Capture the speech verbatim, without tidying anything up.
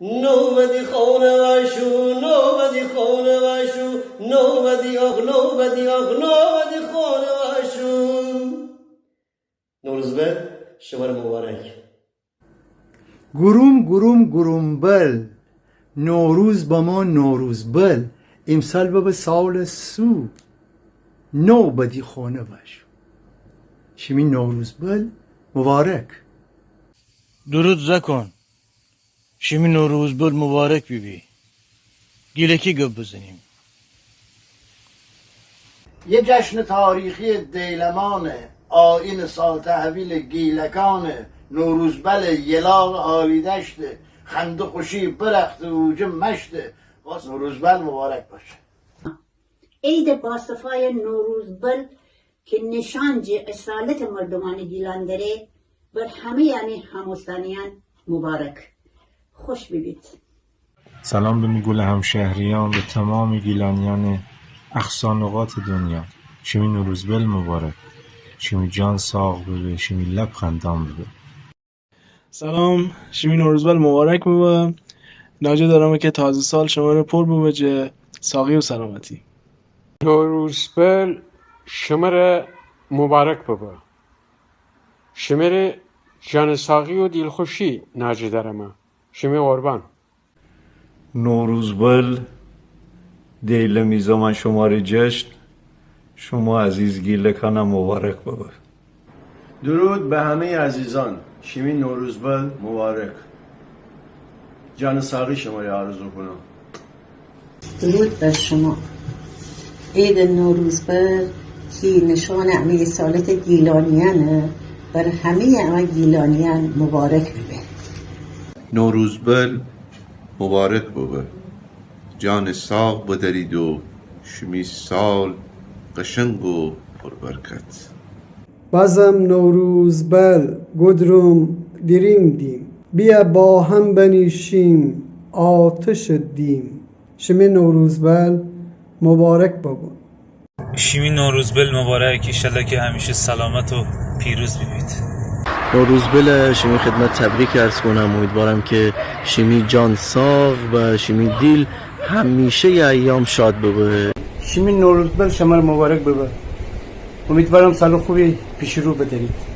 نوبدی خانه واشو، نوبدی خانه واشو، نوبدی آخ، نوبدی آخ، نوبدی خانه واشو. نوروز بل شمره مبارک. گروم گروم گروم بل، نوروز بمو نوروز بل، ایمسال ببه سال سو، نوبدی خانه واشو. شیمی نوروز بل مبارک. درود زاکان، شیمی نوروز بل مبارک بیبی. گیلکی گب بزنیم. یه جشن تاریخی دیلمانه، آیین سال‌تحویل گیلکانه، نوروز بل یلاق عالی‌دشته، خنده خوشی برخت اوجه مشته، واس نوروز بل مبارک باشه. عید باصفای نوروز بل که نشان جه اصالت مردمان گیلان دره، بر همه‌یانی هموستانیان مبارک. خوش بیبید. سلام به می گل همشهریان، به تمام گیلانیان اقصا نقاط دنیا. شیمی نوروز بل مبارک. شیمی جان ساغ ببه، شیمی لب خندان ببه. سلام، شیمی نوروز بل مبارک ببه. ناجه دارم که تازه سال شمره پر ببه جه ساغی و سلامتی. نوروز بل شمره مبارک ببه. شمره جان ساغی و دیلخوشی ناجه دارم. شیمی قربان. نوروز بل، دیلمی زمان شمره جشن، شما عزیز گیلکانم مبارک ببه. درود به همه‌ی عزیزان، شیمی نوروز بل مبارک. جان ساغی شمره آرزو کنم. درود بر شما. عید نوروز بل کی نشان همه‌ی اصالت گیلانیانه، بر همه‌ی همه گیلانیان مبارک ببه. نوروز بل مبارک ببه. جان ساغ بدرید و شیمی سال قشنگ و پربرکت. بازم نوروز بل گودروم دیریم دیم، بیه با هم بنیشیم آتش دیم. شیمی نوروز بل مبارک ببه. شیمی نوروز بل مبارک، ایشالله که همیشه سلامت و پیروز بیبید. نوروز بل شیمی خدمت تبریک عرض کنم، امیدوارم که شیمی جان ساغ و شیمی دیل همیشه ی ایام شاد ببه. شیمی نوروز بل شمره مبارک ببه، امیدوارم سال خوبی پیش رو بدرید.